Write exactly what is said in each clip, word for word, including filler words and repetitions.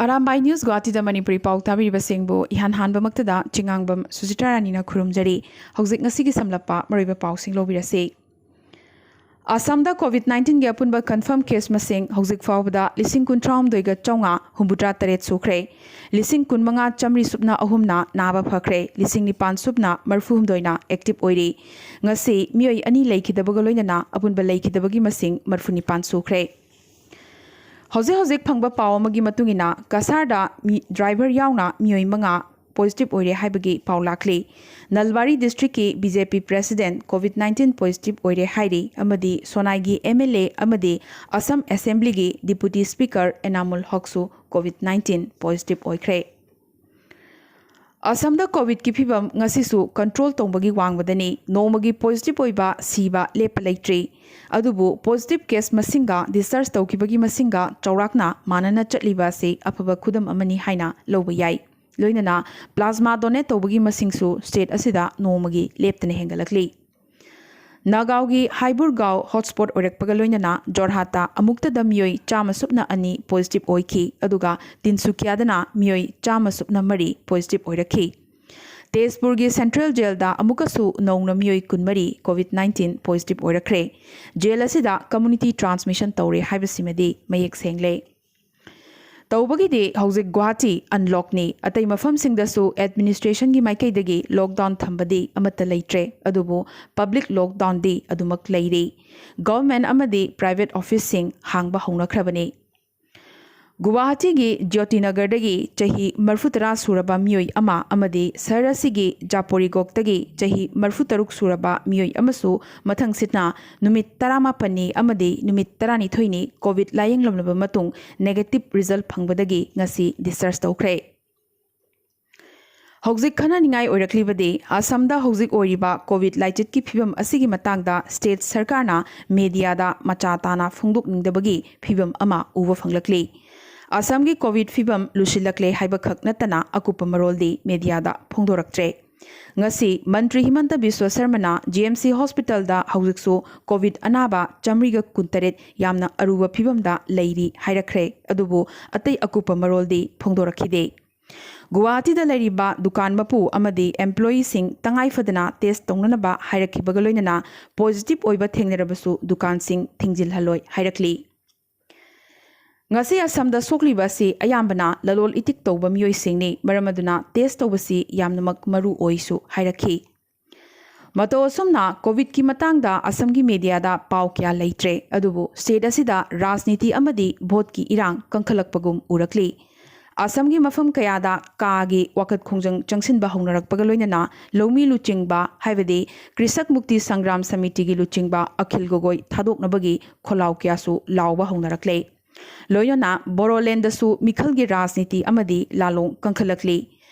Arambai news ꯒꯨꯋꯥꯍꯥꯇꯤꯗ Manipuri ꯄꯥꯎ ꯇꯥꯕꯤꯔꯤꯕꯁꯤꯡꯕꯨ ꯏꯍꯥꯟ ꯍꯥꯟꯕꯃꯛꯇꯗ ꯆꯤꯉꯥꯡꯕꯝ ꯁꯨꯖꯤꯇꯥ ꯔꯥꯅꯤꯅ ꯈꯨꯔꯨꯝꯖꯔꯤ꯫ ꯍꯧꯖꯤꯛ ꯉꯁꯤꯒꯤ ꯁꯝꯂꯞꯄ ꯃꯔꯨꯑꯣꯏꯕ ꯄꯥꯎꯁꯤꯡ ꯂꯧꯕꯤꯔꯁꯤ꯫ ꯑꯁꯥꯝꯗ ꯀꯣꯚꯤꯗ ꯅꯥꯏꯟꯇꯤꯟꯒꯤ ꯑꯄꯨꯟꯕ ꯀꯟꯐꯥꯔꯝ ꯀꯦꯁ ꯃꯁꯤꯡ ꯍꯧꯖꯤꯛ ꯐꯥꯎꯕꯗ ꯂꯤꯁꯤꯡ ꯀꯨꯟꯊ꯭ꯔꯥꯍꯨꯝꯗꯣꯏꯒ ꯆꯥꯝꯃꯉꯥ ꯍꯨꯝꯐꯨꯇꯔꯥ ꯇꯔꯦꯠ ꯁꯨꯈ꯭ꯔꯦ꯫ ꯂꯤꯁꯤꯡ ꯀꯨꯟꯃꯉꯥ ꯆꯥꯝꯃꯔꯤ ꯁꯨꯞꯅ ꯑꯍꯨꯝꯅ ꯅꯥꯕ ꯐꯈ꯭ꯔꯦ꯫ ꯂꯤꯁꯤꯡ ꯅꯤꯄꯥꯟ ꯁꯨꯞꯅ ꯃꯔꯤꯐꯨꯍꯨꯝꯗꯣꯏꯅ ꯑꯦꯛꯇꯤꯚ ꯑꯣꯏꯔꯤ꯫ ꯉꯁꯤ ꯃꯤꯑꯣꯏ ꯑꯅꯤ ꯂꯩꯈꯤꯗꯕꯒ ꯂꯣꯏꯅꯅ ꯑꯄꯨꯟꯕ ꯂꯩꯈꯤꯗꯕꯒꯤ ꯃꯁꯤꯡ ꯃꯔꯤꯐꯨꯅꯤꯄꯥꯟ ꯁꯨꯈ꯭ꯔꯦ꯫ ꯍꯧꯖꯤꯛ ꯍꯧꯖꯤꯛ ꯐꯪꯕ ꯄꯥꯎ ꯑꯃꯒꯤ ꯃꯇꯨꯡ ꯏꯟꯅ, ꯀꯁꯥꯔꯗ ꯃꯤ, ꯗ꯭ꯔꯥꯏꯚꯔ ꯌꯥꯎꯅ ꯃꯤꯑꯣꯏ ꯃꯉꯥ ꯄꯣꯖꯤꯇꯤꯚ ꯑꯣꯏꯔꯦ ꯍꯥꯏꯕꯒꯤ ꯄꯥꯎ ꯂꯥꯛꯂꯤ꯫ ꯅꯜꯕꯥꯔꯤ ꯗꯤꯁꯇ꯭ꯔꯤꯛꯀꯤ B J P president Covid nineteen positive ꯑꯣꯏꯔꯦ ꯍꯥꯏꯔꯤ ꯑꯃꯗꯤ ꯁꯣꯅꯥꯏꯒꯤ ꯑꯦꯝ ꯑꯦꯜ ꯑꯦ ꯑꯃꯗꯤ ꯑꯁꯝ ꯑꯦꯁꯦꯝꯕ꯭ꯂꯤꯒꯤ ꯗꯤꯄꯨꯇꯤ ꯁ꯭ꯄꯤꯀꯔ ꯑꯦꯅꯥꯃꯨꯜ ꯍꯛꯁꯨ ꯀꯣꯚꯤꯗ ꯅꯥꯏꯟꯇꯤꯟ ꯄꯣꯖꯤꯇꯤꯚ ꯑꯣꯏꯈ꯭ꯔꯦ꯫ ꯑꯁꯥꯝꯗ ꯀꯣꯚꯤꯗꯀꯤ ꯐꯤꯚꯝ ꯉꯁꯤꯁꯨ ꯀꯟꯇ꯭ꯔꯣꯜ ꯇꯧꯕꯒꯤ ꯋꯥꯡꯃꯗꯅꯤ꯫ ꯅꯣꯡꯃꯒꯤ ꯄꯣꯖꯤꯇꯤꯚ ꯑꯣꯏꯕ, ꯁꯤꯕ ꯂꯦꯞꯄ ꯂꯩꯇ꯭ꯔꯤ꯫ ꯑꯗꯨꯕꯨ ꯄꯣꯖꯤꯇꯤꯚ ꯀꯦꯁ ꯃꯁꯤꯡꯒ ꯗꯤꯁꯆꯥꯔꯖ ꯇꯧꯈꯤꯕꯒꯤ ꯃꯁꯤꯡꯒ ꯆꯥꯎꯔꯥꯛꯅ ꯃꯥꯟꯅꯅ ꯆꯠꯂꯤꯕ ꯑꯁꯤ ꯑꯐꯕ ꯈꯨꯗꯝ ꯑꯃꯅꯤ ꯍꯥꯏꯅ ꯂꯧꯕ ꯌꯥꯏ꯫ ꯂꯣꯏꯅꯅ ꯄ꯭ꯂꯥꯖꯃꯥ ꯗꯣꯅꯦꯠ ꯇꯧꯕꯒꯤ ꯃꯁꯤꯡꯁꯨ ꯁ꯭ꯇꯦꯠ ꯑꯁꯤꯗ ꯅꯣꯡꯃꯒꯤ ꯂꯦꯞꯇꯅ ꯍꯦꯟꯒꯠꯂꯛꯂꯤ꯫ ꯅꯥꯒꯥꯎꯒꯤ ꯍꯥꯏꯕꯨꯔꯒꯥꯎ ꯍꯣꯠꯁ꯭ꯄꯣꯠ ꯑꯣꯏꯔꯛꯄꯒ ꯂꯣꯏꯅꯅ ꯖꯣꯔꯍꯥꯠꯇ ꯑꯃꯨꯛꯇꯗ ꯃꯤꯑꯣꯏ ꯆꯥꯝꯃ ꯁꯨꯞꯅ ꯑꯅꯤ ꯄꯣꯖꯤꯇꯤꯚ ꯑꯣꯏꯈꯤ, ꯑꯗꯨꯒ ꯇꯤꯟꯁꯨꯀꯤꯌꯥꯗꯅ ꯃꯤꯑꯣꯏ ꯆꯥꯝꯃ ꯁꯨꯞꯅ ꯃꯔꯤ ꯄꯣꯖꯤꯇꯤꯚ ꯑꯣꯏꯔꯛꯈꯤ꯫ ꯇꯦꯖꯄꯨꯔꯒꯤ ꯁꯦꯟꯇ꯭ꯔꯦꯜ ꯖꯦꯜꯗ ꯑꯃꯨꯛꯀꯁꯨ ꯅꯧꯅ ꯃꯤꯑꯣꯏ ꯀꯨꯟꯃꯔꯤ ꯀꯣꯚꯤꯗ ꯅꯥꯏꯟꯇꯤꯟ ꯄꯣꯖꯤꯇꯤꯚ ꯑꯣꯏꯔꯛꯈ꯭ꯔꯦ꯫ ꯖꯦꯜ ꯑꯁꯤꯗ ꯀꯝꯃ꯭ꯌꯨꯅꯤꯇꯤ ꯇ꯭ꯔꯥꯟꯁꯃꯤꯁꯟ ꯇꯧꯔꯦ ꯍꯥꯏꯕꯁꯤꯃꯗꯤ ꯃꯌꯦꯛ ꯁꯦꯡꯂꯦ꯫ ꯇꯧꯕꯒꯤꯗꯤ ꯍꯧꯖꯤꯛ ꯒꯨꯋꯥꯍꯥꯇꯤ ꯑꯟꯂꯣꯛꯅꯤ꯫ ꯑꯇꯩ ꯃꯐꯝꯁꯤꯡꯗꯁꯨ ꯑꯦꯗꯃꯤꯅꯤꯁꯇ꯭ꯔꯦꯁꯟꯒꯤ ꯃꯥꯏꯀꯩꯗꯒꯤ ꯂꯣꯛꯗꯥꯎꯟ ꯊꯝꯕꯗꯤ ꯑꯃꯠꯇ ꯂꯩꯇ꯭ꯔꯦ, ꯑꯗꯨꯕꯨ ꯄꯕ꯭ꯂꯤꯛ ꯂꯣꯛꯗꯥꯎꯟꯗꯤ ꯑꯗꯨꯃꯛ ꯂꯩꯔꯤ꯫ ꯒꯚꯔꯟꯃꯦꯟꯠ ꯑꯃꯗꯤ ꯄ꯭ꯔꯥꯏꯚꯦꯠ ꯑꯣꯐꯤꯁꯁꯤꯡ ꯍꯥꯡꯕ ꯍꯧꯅꯈ꯭ꯔꯕꯅꯤ꯫ ꯒꯨꯋꯥꯍꯥꯇꯤꯒꯤ ꯖ꯭ꯌꯣꯇꯤꯅꯒꯔꯗꯒꯤ ꯆꯍꯤ ꯃꯔꯤꯐꯨꯇꯔꯥ ꯁꯨꯔꯕ ꯃꯤꯑꯣꯏ ꯑꯃ ꯑꯃꯗꯤ ꯁꯍꯔ ꯑꯁꯤꯒꯤ ꯖꯥꯄꯣꯔꯤꯒꯣꯛꯇꯒꯤ ꯆꯍꯤ ꯃꯔꯤꯐꯨꯇꯔꯨꯛ ꯁꯨꯔꯕ ꯃꯤꯑꯣꯏ ꯑꯃꯁꯨ ꯃꯊꯪꯁꯤꯠꯅ ꯅꯨꯃꯤꯠ ꯇꯔꯥꯃꯥꯄꯟꯅꯤ ꯑꯃꯗꯤ ꯅꯨꯃꯤꯠ ꯇꯔꯥꯅꯤꯊꯣꯏꯅꯤ ꯀꯣꯚꯤꯗ ꯂꯥꯌꯦꯡꯂꯝꯂꯕ ꯃꯇꯨꯡ ꯅꯦꯒꯦꯇꯤꯚ ꯔꯤꯖꯜꯠ ꯐꯪꯕꯗꯒꯤ ꯉꯁꯤ ꯗꯤꯁꯆꯥꯔꯖ ꯇꯧꯈ꯭ꯔꯦ꯫ ꯍꯧꯖꯤꯛ ꯈꯟꯅꯅꯤꯡꯉꯥꯏ ꯑꯣꯏꯔꯛꯂꯤꯕꯗꯤ ꯑꯁꯥꯝꯗ ꯍꯧꯖꯤꯛ ꯑꯣꯏꯔꯤꯕ ꯀꯣꯚꯤꯗ ꯂꯥꯏꯆꯠꯀꯤ ꯐꯤꯚꯝ ꯑꯁꯤꯒꯤ ꯃꯇꯥꯡꯗ ꯁ꯭ꯇꯦꯠ ꯁꯔꯀꯥꯔꯅ ꯃꯦꯗꯤꯌꯥꯗ ꯃꯆꯥ ꯇꯥꯅ ꯐꯣꯡꯗꯣꯛꯅꯤꯡꯗꯕꯒꯤ ꯐꯤꯚꯝ ꯑꯃ ꯎꯕ ꯐꯪꯂꯛꯂꯤ꯫ ꯑꯁꯥꯝꯒꯤ ꯀꯣꯚꯤꯗ ꯐꯤꯚꯝ ꯂꯨꯁꯤꯜꯂꯛꯂꯦ ꯍꯥꯏꯕꯈꯛ ꯅꯠꯇꯅ ꯑꯀꯨꯞꯄ ꯃꯔꯣꯜꯗꯤ ꯃꯦꯗꯤꯌꯥꯗ ꯐꯣꯡꯗꯣꯔꯛꯇ꯭ꯔꯦ꯫ ꯉꯁꯤ ꯃꯟꯇ꯭ꯔꯤ ꯍꯤꯃꯟꯇ ꯕꯤꯁ꯭ꯋ ꯁꯔꯃꯅ ꯖꯤ ꯑꯦꯝ ꯁꯤ ꯍꯣꯁꯄꯤꯇꯥꯜꯗ ꯍꯧꯖꯤꯛꯁꯨ ꯀꯣꯚꯤꯗ ꯑꯅꯥꯕ ꯆꯥꯃꯔꯤꯒ ꯀꯨꯟꯇꯔꯦꯠ ꯌꯥꯝꯅ ꯑꯔꯨꯕ ꯐꯤꯚꯝꯗ ꯂꯩꯔꯤ ꯍꯥꯏꯔꯛꯈ꯭ꯔꯦ꯫ ꯑꯗꯨꯕꯨ ꯑꯇꯩ ꯑꯀꯨꯞꯄ ꯃꯔꯣꯜꯗꯤ ꯐꯣꯡꯗꯣꯔꯛꯈꯤꯗꯦ꯫ ꯒꯨꯋꯥꯍꯥꯇꯤꯗ ꯂꯩꯔꯤꯕ ꯗꯨꯀꯥꯟ ꯃꯄꯨ ꯑꯃꯗꯤ ꯑꯦꯝꯄ꯭ꯂꯣꯌꯤꯁꯤꯡ ꯇꯉꯥꯏ ꯐꯗꯅ ꯇꯦꯁ ꯇꯧꯅꯅꯕ ꯍꯥꯏꯔꯛꯈꯤꯕꯒ ꯂꯣꯏꯅꯅ ꯄꯣꯖꯤꯇꯤꯚ ꯑꯣꯏꯕ ꯊꯦꯡꯅꯔꯕꯁꯨ ꯗꯨꯀꯥꯟꯁꯤꯡ ꯊꯤꯡꯖꯤꯜꯍꯜꯂꯣꯏ ꯍꯥꯏꯔꯛꯂꯤ꯫ ꯉꯁꯤ ꯑꯁꯥꯝꯗ ꯁꯣꯛꯂꯤꯕ ꯑꯁꯤ ꯑꯌꯥꯝꯕꯅ ꯂꯂꯣꯜ ꯏꯇꯤꯛ ꯇꯧꯕ ꯃꯤꯑꯣꯏꯁꯤꯡꯅꯤ꯫ ꯃꯔꯝ ꯑꯗꯨꯅ ꯇꯦꯁ ꯇꯧꯕꯁꯤ ꯌꯥꯝꯅꯃꯛ ꯃꯔꯨ ꯑꯣꯏꯁꯨ ꯍꯥꯏꯔꯛꯈꯤ꯫ ꯃꯇꯧ ꯑꯁꯨꯝꯅ ꯀꯣꯚꯤꯗꯀꯤ ꯃꯇꯥꯡꯗ ꯑꯁꯥꯝꯒꯤ ꯃꯦꯗꯤꯌꯥꯗ ꯄꯥꯎ ꯀꯌꯥ ꯂꯩꯇ꯭ꯔꯦ꯫ ꯑꯗꯨꯕꯨ ꯁ꯭ꯇꯦꯠ ꯑꯁꯤꯗ ꯔꯥꯖꯅꯤꯇꯤ ꯑꯃꯗꯤ ꯚꯣꯠꯀꯤ ꯏꯔꯥꯡ ꯀꯟꯈꯠꯂꯛꯄꯒꯨꯝ ꯎꯔꯛꯂꯤ꯫ ꯑꯁꯥꯝꯒꯤ ꯃꯐꯝ ꯀꯌꯥꯗ ꯀꯥꯒꯤ ꯋꯥꯀꯠ ꯈꯣꯡꯖꯪ ꯆꯪꯁꯤꯟꯕ ꯍꯧꯅꯔꯛꯄꯒ ꯂꯣꯏꯅꯅ ꯂꯧꯃꯤ ꯂꯨꯆꯤꯡꯕ, ꯍꯥꯏꯕꯗꯤ ꯀ꯭ꯔꯤꯁꯛ ꯃꯨꯛꯇꯤ ꯁꯪꯒ꯭ꯔꯥꯝ ꯁꯃꯤꯇꯤꯒꯤ ꯂꯨꯆꯤꯡꯕ ꯑꯈꯤꯜ ꯒꯣꯒꯣꯏ ꯊꯥꯗꯣꯛꯅꯕꯒꯤ ꯈꯣꯜꯂꯥꯎ ꯀꯌꯥꯁꯨ ꯂꯥꯎꯕ ꯍꯧꯅꯔꯛꯂꯦ꯫ ꯂꯣꯏꯅꯅ ꯕꯣꯔꯣꯂꯦꯟꯗꯁꯨ ꯃꯤꯈꯜꯒꯤ ꯔꯥꯖꯅꯤꯇꯤ ꯑꯃꯗꯤ ꯂꯥꯂꯣꯡ ꯀꯟꯈꯠꯂꯛꯂꯤ꯫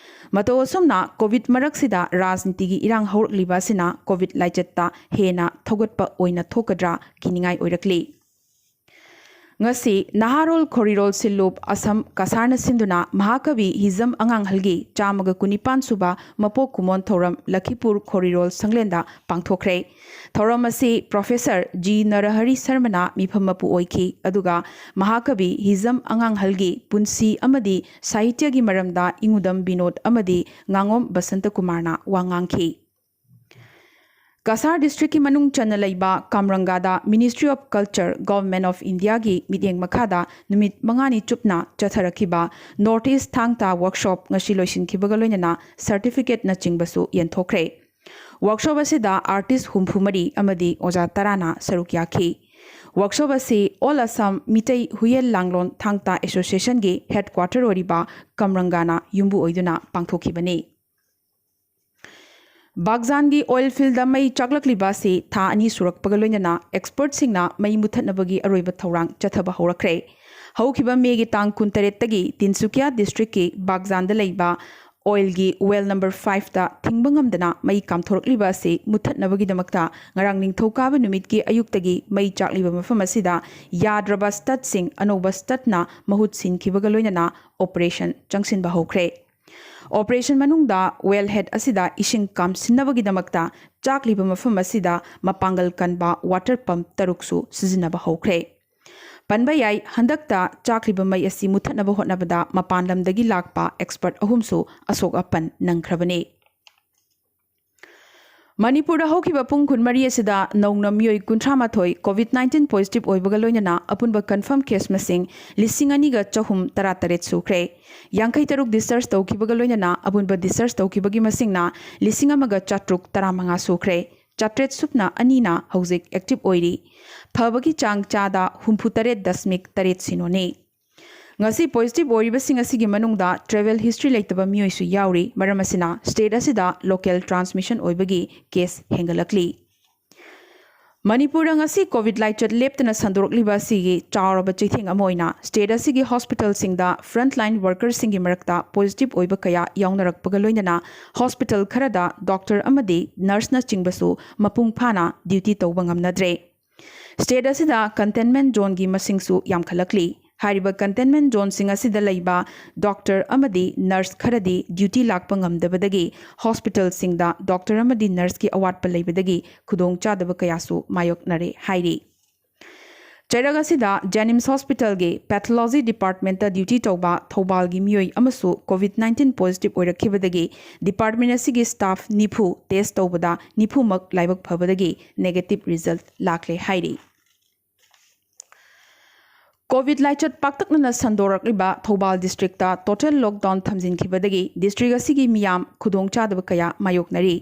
ꯃꯇꯧ ꯑꯁꯨꯝꯅ ꯀꯣꯚꯤꯗ ꯃꯔꯛꯁꯤꯗ ꯔꯥꯖꯅꯤꯇꯤꯒꯤ ꯏꯔꯥꯡ ꯍꯧꯔꯛꯂꯤꯕ ꯑꯁꯤꯅ ꯀꯣꯚꯤꯗ ꯂꯥꯏꯆꯠꯇ ꯍꯦꯟꯅ ꯊꯧꯒꯠꯄ ꯑꯣꯏꯅ ꯊꯣꯛꯀꯗ꯭ꯔꯥ ꯀꯤꯅꯤꯡꯉꯥꯏ ꯑꯣꯏꯔꯛꯂꯤ꯫ ꯉꯁꯤ ꯅꯍꯥꯔꯣꯜ ꯈꯣꯔꯤꯔꯣꯜ ꯁꯤꯜꯂꯨꯞ ꯑꯁꯝ ꯀꯁꯥꯔꯅ ꯁꯤꯟꯗꯨꯅ ꯃꯍꯥꯀꯕꯤ ꯍꯤꯖꯝ ꯑꯉꯥꯡꯍꯜꯒꯤ ꯆꯥꯝꯃꯒ ꯀꯨꯟꯅꯤꯄꯥꯟ ꯁꯨꯕ ꯃꯄꯣꯛ ꯀꯨꯝꯑꯣꯟ ꯊꯧꯔꯝ ꯂꯈꯤꯄꯨꯔ ꯈꯣꯔꯤꯔꯣꯜ ꯁꯪꯂꯦꯟꯗ ꯄꯥꯡꯊꯣꯛꯈ꯭ꯔꯦ꯫ ꯊꯧꯔꯝ ꯑꯁꯤ ꯄ꯭ꯔꯣꯐꯦꯁꯔ ꯖꯤ ꯅꯔꯍꯔꯤ ꯁꯔꯃꯅ ꯃꯤꯐꯝ ꯃꯄꯨ ꯑꯣꯏꯈꯤ, ꯑꯗꯨꯒ ꯃꯍꯥꯀꯕꯤ ꯍꯤꯖꯝ ꯑꯉꯥꯡꯍꯜꯒꯤ ꯄꯨꯟꯁꯤ ꯑꯃꯗꯤ ꯁꯥꯍꯤꯇ꯭ꯌꯒꯤ ꯃꯔꯝꯗ ꯏꯉꯨꯗꯝ ꯕꯤꯅꯣꯗ ꯑꯃꯗꯤ ꯉꯥꯉꯣꯝ ꯕꯁꯟꯇꯀꯨꯃꯥꯔꯅ ꯋꯥ ꯉꯥꯡꯈꯤ꯫ ꯀꯁꯥꯔ ꯗꯤꯁꯇ꯭ꯔꯤꯛꯀꯤ ꯃꯅꯨꯡ ꯆꯟꯅ ꯂꯩꯕ ꯀꯥꯝꯔꯪꯒꯥꯗ Ministry of Culture, Government of Indiaꯒꯤ ꯃꯤꯠꯌꯦꯡ ꯃꯈꯥꯗ ꯅꯨꯃꯤꯠ ꯃꯉꯥꯅꯤ ꯆꯨꯞꯅ ꯆꯠꯊꯔꯛꯈꯤꯕ North East ꯊꯥꯡ ꯇꯥ ꯋꯥꯔꯛꯁꯣꯞ ꯉꯁꯤ ꯂꯣꯏꯁꯤꯟꯈꯤꯕꯒ ꯂꯣꯏꯅꯅ ꯁꯔꯇꯤꯐꯤꯀꯦꯠꯅꯆꯤꯡꯕꯁꯨ ꯌꯦꯟꯊꯣꯛꯈ꯭ꯔꯦ꯫ ꯋꯥꯔꯛꯁꯣꯞ ꯑꯁꯤꯗ ꯑꯥꯔꯇꯤꯁ ꯍꯨꯝꯐꯨ ꯃꯔꯤ ꯑꯃꯗꯤ ꯑꯣꯖꯥ ꯇꯔꯥꯅ ꯁꯔꯨꯛ ꯌꯥꯈꯤ꯫ ꯋꯥꯔꯛꯁꯣꯞ ꯑꯁꯤ All Assam ꯃꯤꯇꯩ ꯍꯨꯌꯦꯟ ꯂꯥꯡꯂꯣꯟ ꯊꯥꯡ ꯇꯥ ꯑꯦꯁꯣꯁꯤꯌꯦꯁꯟꯒꯤ ꯍꯦꯗꯀ꯭ꯋꯥꯇꯔ ꯑꯣꯏꯔꯤꯕ ꯀꯝꯔꯪꯒꯥꯅ ꯌꯨꯝꯕꯨ ꯑꯣꯏꯗꯨꯅ ꯄꯥꯡꯊꯣꯛꯈꯤꯕꯅꯤ꯫ ꯕꯥꯒꯖꯥꯟꯒꯤ ꯑꯣꯏꯜ ꯐꯤꯜꯗ ꯃꯩ ꯆꯥꯛꯂꯛꯂꯤꯕ ꯑꯁꯤ ꯊꯥ ꯑꯅꯤ ꯁꯨꯔꯛꯄꯒ ꯂꯣꯏꯅꯅ ꯑꯦꯛꯁꯄꯔꯠꯁꯤꯡꯅ ꯃꯩ ꯃꯨꯊꯠꯅꯕꯒꯤ ꯑꯔꯣꯏꯕ ꯊꯧꯔꯥꯡ ꯆꯠꯊꯕ ꯍꯧꯔꯛꯈ꯭ꯔꯦ꯫ ꯍꯧꯈꯤꯕ ꯃꯦꯒꯤ ꯇꯥꯡ ꯀꯨꯟꯇꯔꯦꯠꯇꯒꯤ ꯇꯤꯟꯁꯨꯀꯤꯌꯥ ꯗꯤꯁꯇ꯭ꯔꯤꯛꯀꯤ ꯕꯥꯒꯖꯥꯟꯗ ꯂꯩꯕ ꯑꯣꯏꯜꯒꯤ ꯋꯦꯜ ꯅꯝꯕꯔ ꯐꯥꯏꯚꯇ ꯊꯤꯡꯕ ꯉꯝꯗꯅ ꯃꯩ ꯀꯥꯝꯊꯣꯔꯛꯂꯤꯕ ꯑꯁꯤ ꯃꯨꯊꯠꯅꯕꯒꯤꯗꯃꯛꯇ ꯉꯔꯥꯡ ꯅꯤꯡꯊꯧꯀꯥꯕ ꯅꯨꯃꯤꯠꯀꯤ ꯑꯌꯨꯛꯇꯒꯤ ꯃꯩ ꯆꯥꯛꯂꯤꯕ ꯃꯐꯝ ꯑꯁꯤꯗ ꯌꯥꯗ꯭ꯔꯕ ꯁ꯭ꯇꯠꯁꯤꯡ ꯑꯅꯧꯕ ꯁ꯭ꯇꯠꯅ ꯃꯍꯨꯠ ꯁꯤꯟꯈꯤꯕꯒ ꯂꯣꯏꯅꯅ ꯑꯣꯄꯔꯦꯁꯟ ꯆꯪꯁꯤꯟꯕ ꯍꯧꯈ꯭ꯔꯦ꯫ ꯑꯣꯄꯔꯦꯁꯟ ꯃꯅꯨꯡꯗ ꯋꯦꯜ ꯍꯦꯗ ꯑꯁꯤꯗ ꯏꯁꯤꯡ ꯀꯥꯝꯁꯤꯟꯅꯕꯒꯤꯗꯃꯛꯇ ꯆꯥꯛꯂꯤꯕ ꯃꯐꯝ ꯑꯁꯤꯗ ꯃꯄꯥꯡꯒꯜ ꯀꯟꯕ ꯋꯥꯇꯔ ꯄꯝꯞ ꯇꯔꯨꯛꯁꯨ ꯁꯤꯖꯤꯟꯅꯕ ꯍꯧꯈ꯭ꯔꯦ꯫ ꯄꯟꯕ ꯌꯥꯏ, ꯍꯟꯗꯛꯇ ꯆꯥꯛꯂꯤꯕ ꯃꯩ ꯑꯁꯤ ꯃꯨꯊꯠꯅꯕ ꯍꯣꯠꯅꯕꯗ ꯃꯄꯥꯟ ꯂꯝꯗꯒꯤ ꯂꯥꯛꯄ ꯑꯦꯛꯁꯄꯔꯠ ꯑꯍꯨꯝꯁꯨ ꯑꯁꯣꯛ ꯑꯄꯟ ꯅꯪꯈ꯭ꯔꯕꯅꯤ꯫ ꯃꯅꯤꯄꯨꯔꯗ ꯍꯧꯈꯤꯕ ꯄꯨꯡ ꯀꯨꯟꯃꯔꯤ ꯑꯁꯤꯗ ꯅꯧꯅ ꯃꯤꯑꯣꯏ ꯀꯨꯟꯊ꯭ꯔꯥ ꯃꯥꯊꯣꯏ ꯀꯣꯚꯤꯗ ꯅꯥꯏꯟꯇꯤꯟ ꯄꯣꯖꯤꯇꯤꯚ ꯑꯣꯏꯕꯒ ꯂꯣꯏꯅꯅ ꯑꯄꯨꯟꯕ ꯀꯟꯐꯔꯝ ꯀꯦꯁ ꯃꯁꯤꯡ ꯂꯤꯁꯤꯡ ꯑꯅꯤꯒ ꯆꯍꯨꯝ ꯇꯔꯥ ꯇꯔꯦꯠ ꯁꯨꯈ꯭ꯔꯦ꯫ ꯌꯥꯡꯈꯩ ꯇꯔꯨꯛ ꯗꯤꯁꯆꯥꯔꯖ ꯇꯧꯈꯤꯕꯒ ꯂꯣꯏꯅꯅ ꯑꯄꯨꯟꯕ ꯗꯤꯁꯆꯥꯔꯖ ꯇꯧꯈꯤꯕꯒꯤ ꯃꯁꯤꯡꯅ ꯂꯤꯁꯤꯡ ꯑꯃꯒ ꯆꯥꯇ꯭ꯔꯨꯛ ꯇꯔꯥꯃꯉꯥ ꯁꯨꯈ꯭ꯔꯦ꯫ ꯆꯥꯇ꯭ꯔꯦꯠ ꯁꯨꯞꯅ ꯑꯅꯤꯅ ꯍꯧꯖꯤꯛ ꯑꯦꯛꯇꯤꯚ ꯑꯣꯏꯔꯤ꯫ ꯐꯕꯒꯤ ꯆꯥꯡ ꯆꯥꯗ ꯍꯨꯝꯐꯨ ꯇꯔꯦꯠ ꯗꯁꯃꯤꯛ ꯇꯔꯦꯠ ꯁꯤꯅꯣꯅꯤ꯫ ꯉꯁꯤ ꯄꯣꯖꯤꯇꯤꯚ ꯑꯣꯏꯔꯤꯕꯁꯤꯡ ꯑꯁꯤꯒꯤ ꯃꯅꯨꯡꯗ ꯇ꯭ꯔꯦꯚꯦꯜ ꯍꯤꯁꯇ꯭ꯔꯤ ꯂꯩꯇꯕ ꯃꯤꯑꯣꯏꯁꯨ ꯌꯥꯎꯔꯤ꯫ ꯃꯔꯝ ꯑꯁꯤꯅ ꯁ꯭ꯇꯦꯠ ꯑꯁꯤꯗ ꯂꯣꯀꯦꯜ ꯇ꯭ꯔꯥꯟꯁꯃꯤꯁꯟ ꯑꯣꯏꯕꯒꯤ ꯀꯦꯁ ꯍꯦꯟꯒꯠꯂꯛꯂꯤ꯫ ꯃꯅꯤꯄꯨꯔꯗ ꯉꯁꯤ ꯀꯣꯚꯤꯗ ꯂꯥꯏꯆꯠ ꯂꯦꯞꯇꯅ ꯁꯟꯗꯣꯔꯛꯂꯤꯕ ꯑꯁꯤꯒꯤ ꯆꯥꯎꯔꯕ ꯆꯩꯊꯦꯡ ꯑꯃ ꯑꯣꯏꯅ ꯁ꯭ꯇꯦꯠ ꯑꯁꯤꯒꯤ ꯍꯣꯁꯄꯤꯇꯥꯜꯁꯤꯡꯗ ꯐ꯭ꯔꯟꯠꯂꯥꯏꯟ ꯋꯥꯔꯀꯔꯁꯤꯡꯒꯤ ꯃꯔꯛꯇ ꯄꯣꯖꯤꯇꯤꯚ ꯑꯣꯏꯕ ꯀꯌꯥ ꯌꯥꯎꯅꯔꯛꯄꯒ ꯂꯣꯏꯅꯅ ꯍꯣꯁꯄꯤꯇꯥꯜ ꯈꯔꯗ ꯗꯣꯛꯇꯔ ꯑꯃꯗꯤ ꯅꯔꯁꯅꯆꯤꯡꯕꯁꯨ ꯃꯄꯨꯡ ꯐꯥꯅ ꯗ꯭ꯌꯨꯇꯤ ꯇꯧꯕ ꯉꯝꯅꯗ꯭ꯔꯦ꯫ ꯁ꯭ꯇꯦꯠ ꯑꯁꯤꯗ ꯀꯟꯇꯦꯟꯃꯦꯟꯠ ꯖꯣꯟꯒꯤ ꯃꯁꯤꯡꯁꯨ ꯌꯥꯝꯈꯠꯂꯛꯂꯤ꯫ ꯍꯥꯏꯔꯤꯕ ꯀꯟꯇꯦꯟꯃꯦꯟꯠ ꯖꯣꯟꯁꯤꯡ ꯑꯁꯤꯗ ꯂꯩꯕ ꯗꯣꯛꯇꯔ ꯑꯃꯗꯤ ꯅꯔꯁ ꯈꯔꯗꯤ ꯗ꯭ꯌꯨꯇꯤ ꯂꯥꯛꯄ ꯉꯝꯗꯕꯗꯒꯤ ꯍꯣꯁꯄꯤꯇꯥꯜꯁꯤꯡꯗ ꯗꯣꯛꯇꯔ ꯑꯃꯗꯤ ꯅꯔꯁꯀꯤ ꯑꯋꯥꯠꯄ ꯂꯩꯕꯗꯒꯤ ꯈꯨꯗꯣꯡꯆꯥꯗꯕ ꯀꯌꯥꯁꯨ ꯃꯥꯌꯣꯛꯅꯔꯦ ꯍꯥꯏꯔꯤ꯫ ꯆꯩꯔꯛ ꯑꯁꯤꯗ ꯖꯦꯅꯤꯝꯁ ꯍꯣꯁꯄꯤꯇꯥꯜꯒꯤ ꯄꯦꯊꯣꯂꯣꯖꯤ ꯗꯤꯄꯥꯔꯠꯃꯦꯟꯠꯇ ꯗ꯭ꯌꯨꯇꯤ ꯇꯧꯕ ꯊꯧꯕꯥꯜꯒꯤ ꯃꯤꯑꯣꯏ ꯑꯃꯁꯨ ꯀꯣꯚꯤꯗ ꯅꯥꯏꯟꯇꯤꯟ ꯄꯣꯖꯤꯇꯤꯚ ꯑꯣꯏꯔꯛꯈꯤꯕꯗꯒꯤ ꯗꯤꯄꯥꯔꯠꯃꯦꯟꯠ ꯑꯁꯤꯒꯤ ꯁ꯭ꯇꯥꯐ ꯅꯤꯐꯨ ꯇꯦꯁ ꯇꯧꯕꯗ ꯅꯤꯐꯨꯃꯛ ꯂꯥꯏꯕꯛ ꯐꯕꯗꯒꯤ ꯅꯦꯒꯦꯇꯤꯚ ꯔꯤꯖꯜꯠ ꯂꯥꯛꯂꯦ ꯍꯥꯏꯔꯤ꯫ ꯀꯣꯚꯤꯗ ꯂꯥꯏꯆꯠ ꯄꯥꯛꯇꯛꯅꯅ ꯁꯟꯗꯣꯔꯛꯂꯤꯕ ꯊꯧꯕꯥꯜ ꯗꯤꯁꯇ꯭ꯔꯤꯛꯇ ꯇꯣꯇꯦꯜ ꯂꯣꯛꯗꯥꯎꯟ ꯊꯝꯖꯤꯟꯈꯤꯕꯗꯒꯤ ꯗꯤꯁꯇ꯭ꯔꯤꯛ ꯑꯁꯤꯒꯤ ꯃꯤꯌꯥꯝ ꯈꯨꯗꯣꯡꯆꯥꯗꯕ ꯀꯌꯥ ꯃꯥꯌꯣꯛꯅꯔꯤ꯫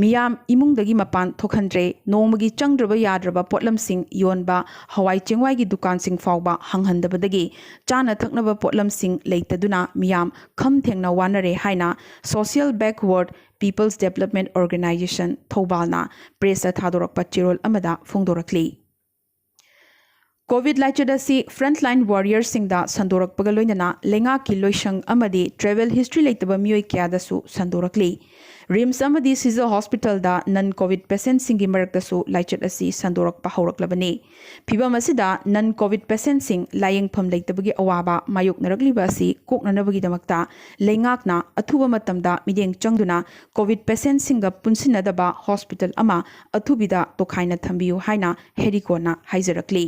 ꯃꯤꯌꯥꯝ ꯏꯃꯨꯡꯗꯒꯤ ꯃꯄꯥꯟ ꯊꯣꯛꯍꯟꯗ꯭ꯔꯦ꯫ ꯅꯣꯡꯃꯒꯤ ꯆꯪꯗ꯭ꯔꯕ ꯌꯥꯗ꯭ꯔꯕ ꯄꯣꯠꯂꯝꯁꯤꯡ ꯌꯣꯟꯕ ꯍꯋꯥꯏ ꯆꯦꯡꯋꯥꯏꯒꯤ ꯗꯨꯀꯥꯟꯁꯤꯡ ꯐꯥꯎꯕ ꯍꯥꯡꯍꯟꯗꯕꯗꯒꯤ ꯆꯥꯅ ꯊꯛꯅꯕ ꯄꯣꯠꯂꯝꯁꯤꯡ ꯂꯩꯇꯗꯨꯅ ꯃꯤꯌꯥꯝ ꯈꯝ ꯊꯦꯡꯅ ꯋꯥꯅꯔꯦ ꯍꯥꯏꯅ Social Backward People's Development Organisation ꯊꯧꯕꯥꯜꯅ ꯄ꯭ꯔꯦꯁꯇ ꯊꯥꯗꯣꯔꯛꯄ ꯆꯦꯔꯣꯜ ꯑꯃꯗ ꯐꯣꯡꯗꯣꯔꯛꯂꯤ꯫ ꯀꯣꯚꯤꯗ ꯂꯥꯏꯆꯠ ꯑꯁꯤ frontline warriorꯁꯤꯡꯗ ꯁꯟꯗꯣꯔꯛꯄꯒ ꯂꯣꯏꯅꯅ ꯂꯩꯉꯥꯛꯀꯤ ꯂꯣꯏꯁꯪ ꯑꯃꯗꯤ travel history ꯂꯩꯇꯕ ꯃꯤꯑꯣꯏ ꯀꯌꯥꯗꯁꯨ ꯁꯟꯗꯣꯔꯛꯂꯤ꯫ RIMS ꯑꯃꯗꯤ Shijao Hospitalꯗ non-COVID patientꯁꯤꯡꯒꯤ ꯃꯔꯛꯇꯁꯨ ꯂꯥꯏꯆꯠ ꯑꯁꯤ ꯁꯟꯗꯣꯔꯛꯄ ꯍꯧꯔꯛꯂꯕꯅꯤ꯫ ꯐꯤꯚꯝ ꯑꯁꯤꯗ non-COVID patientꯁꯤꯡ ꯂꯥꯌꯦꯡꯐꯝ ꯂꯩꯇꯕꯒꯤ ꯑꯋꯥꯕ ꯃꯥꯌꯣꯛꯅꯔꯛꯂꯤꯕ ꯑꯁꯤ ꯀꯣꯛꯅꯅꯕꯒꯤꯗꯃꯛꯇ ꯂꯩꯉꯥꯛꯅ ꯑꯊꯨꯕ ꯃꯇꯝꯗ ꯃꯤꯠꯌꯦꯡ ꯆꯪꯗꯨꯅ COVID patientꯁꯤꯡꯒ ꯄꯨꯟꯁꯤꯟꯅꯗꯕ hospital ꯑꯃ ꯑꯊꯨꯕꯤꯗ ꯇꯣꯈꯥꯏꯅ ꯊꯝꯕꯤꯌꯨ ꯍꯥꯏꯅ ꯍꯦꯔꯤꯀꯣꯟꯅ ꯍꯥꯏꯖꯔꯛꯂꯤ꯫